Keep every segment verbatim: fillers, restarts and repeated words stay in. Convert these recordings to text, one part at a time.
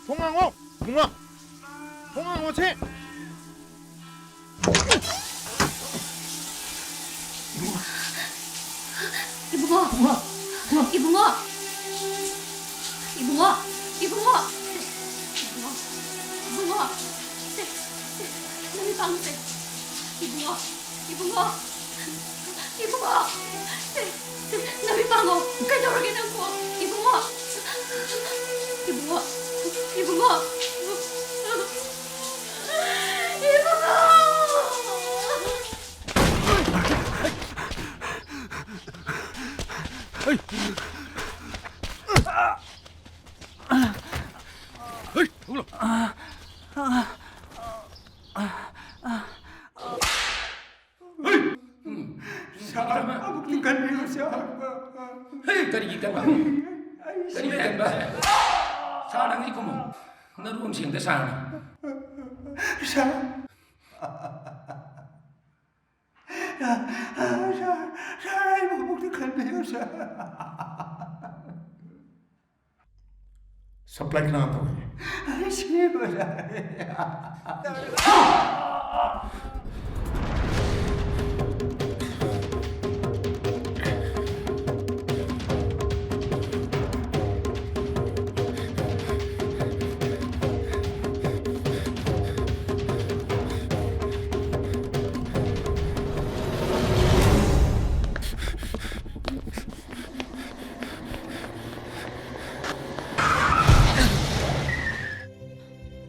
ꯊꯣꯡ ꯍꯥꯡꯉꯣ! ꯏꯕꯨꯡꯉꯣ! ꯊꯣꯡ ꯍꯥꯡꯉꯣ ꯁꯦ! ꯏꯕꯨꯡꯉꯣ! ꯏꯕꯨꯡꯉꯣ! ꯏꯕꯨꯡꯉꯣ! ꯏꯕꯨꯡꯉꯣ! ꯏꯕꯨꯡꯉꯣ! ꯁꯦ, ꯁꯦ, ꯅꯃꯤꯠ ꯄꯥꯡꯉꯨꯁꯦ꯫ ꯏꯕꯨꯡꯉꯣ! ꯏꯕꯨꯡꯉꯣ! ꯏꯕꯨꯡꯉꯣ! ꯁꯦ, ꯁꯦ, ꯅꯃꯤꯠ ꯄꯥꯡꯉꯣ꯫ ꯀꯩꯗꯧꯔꯒꯦ ꯅꯪꯕꯨ? ꯏꯕꯨꯡꯉꯣ! ꯏꯕꯨꯡꯉꯣ! ꯏꯕꯨꯡꯉꯣ! ꯏꯕꯨꯡꯉꯣ! ꯍꯩ! ꯍꯩ! ꯍꯧꯒꯠꯂꯣ! ꯍꯩ! ꯁꯥꯔ, ꯑꯃꯨꯛꯇꯤ ꯀꯟꯕꯤꯌꯨ, ꯁꯥꯔ꯫ ꯍꯩ! ꯀꯔꯤꯒꯤ ꯀꯟꯕ? ꯑꯩ ꯀꯔꯤꯒꯤ ꯁꯤꯔꯦ꯫ ꯀꯟꯕ? ꯁꯥꯔ, ꯅꯪꯁꯤ ꯈꯨꯝꯃꯨ꯫ ꯅꯔꯨ ꯑꯃ ꯁꯦꯡꯗ ꯁꯥꯔꯅ꯫ ꯁꯥꯔ꯫ ꯁꯥꯔ, ꯁꯥꯔ, ꯑꯩꯕꯨ ꯑꯃꯨꯛꯇ ꯈꯟꯕꯤꯌꯨ, ꯁꯥꯔ꯫ ꯁꯄ꯭ꯂꯥꯏ ꯀꯅꯥ ꯇꯧꯏ? ꯑꯩ ꯁꯤꯕ ꯌꯥꯔꯦ꯫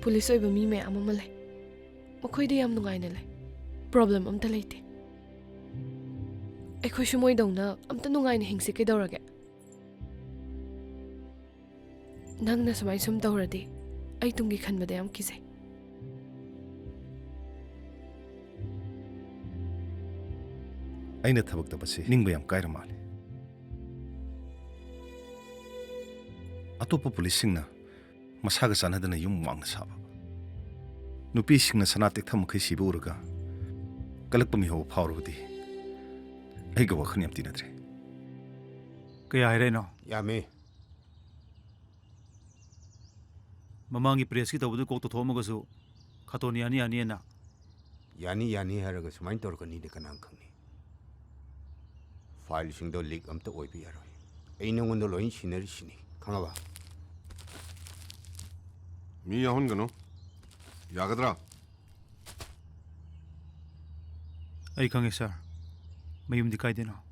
ꯄꯨꯂꯤꯁ ꯑꯣꯏꯕ ꯃꯤ ꯃꯌꯥꯝ ꯑꯃ ꯂꯩ꯫ ꯃꯈꯣꯏꯗꯤ ꯌꯥꯝ ꯅꯨꯡꯉꯥꯏꯅ ꯂꯩ꯫ ꯄ꯭ꯔꯣꯕ꯭ꯂꯦꯝ ꯑꯝꯇ ꯂꯩꯇꯦ꯫ ꯑꯩꯈꯣꯏꯁꯨ ꯃꯣꯏꯗꯧꯅ ꯑꯝꯇ ꯅꯨꯡꯉꯥꯏꯅ ꯍꯤꯡꯁꯤ ꯀꯩꯗꯧꯔꯒꯦ? ꯅꯪꯅ ꯁꯨꯃꯥꯏ ꯁꯨꯝ ꯇꯧꯔꯗꯤ ꯑꯩ ꯇꯨꯡꯒꯤ ꯈꯟꯕꯗ ꯌꯥꯝ ꯀꯤꯖꯩ꯫ ꯑꯩꯅ ꯊꯕꯛ ꯇꯧꯕꯁꯤ ꯅꯤꯡꯕ ꯌꯥꯝ ꯀꯥꯏꯔ ꯃꯥꯜꯂꯦ꯫ ꯑꯇꯣꯞꯄ ꯄꯨꯂꯤꯁꯁꯤꯡꯅ ꯃꯁꯥꯒ ꯆꯥꯟꯅꯗꯅ ꯌꯨꯝ ꯋꯥꯡꯅ ꯁꯥꯕ, ꯅꯨꯄꯤꯁꯤꯡꯅ ꯁꯅꯥ ꯇꯦꯛꯊ ꯃꯈꯩ ꯁꯤꯕ ꯎꯔꯒ ꯀꯂꯛꯄ ꯃꯤꯍꯧꯕ ꯐꯥꯎꯔꯕꯗꯤ ꯑꯩꯒ ꯋꯥꯈꯜ ꯌꯥꯝ ꯇꯤꯟꯅꯗ꯭ꯔꯦ꯫ ꯀꯌꯥ ꯍꯥꯏꯔꯛꯏꯅꯣ? ꯌꯥꯝꯃꯤ꯫ ꯃꯃꯥꯡꯒꯤ ꯄ꯭ꯔꯦꯁꯀꯤ ꯇꯧꯕꯗꯨ ꯀꯣꯛ ꯇꯧꯊꯣꯛꯑꯝꯃꯒꯁꯨ ꯈꯥꯇꯣꯟ ꯌꯥꯅꯤ ꯌꯥꯅꯤꯅ꯫ ꯌꯥꯅꯤ ꯌꯥꯅꯤ ꯍꯥꯏꯔꯒ ꯁꯨꯃꯥꯏꯅ ꯇꯧꯔꯛꯀꯅꯤꯗꯤ ꯀꯅꯥꯅ ꯈꯪꯅꯤ? ꯐꯥꯏꯜꯁꯤꯡꯗꯣ ꯂꯤꯛ ꯑꯝꯇ ꯑꯣꯏꯕ ꯌꯥꯔꯣꯏ꯫ ꯑꯩ ꯅꯉꯣꯟꯗ ꯂꯣꯏ ꯁꯤꯟꯅꯔꯤꯁꯤꯅꯤ, ꯈꯪꯉꯕ? ꯃꯤ ꯌꯥꯎꯍꯟꯒꯅꯨ꯫ ꯌꯥꯒꯗ꯭ꯔꯥ? ꯑꯩ ꯈꯪꯉꯦ ꯁꯥꯔ꯫ ꯃꯌꯨꯝꯗꯤ ꯀꯥꯏꯗꯩꯅꯣ?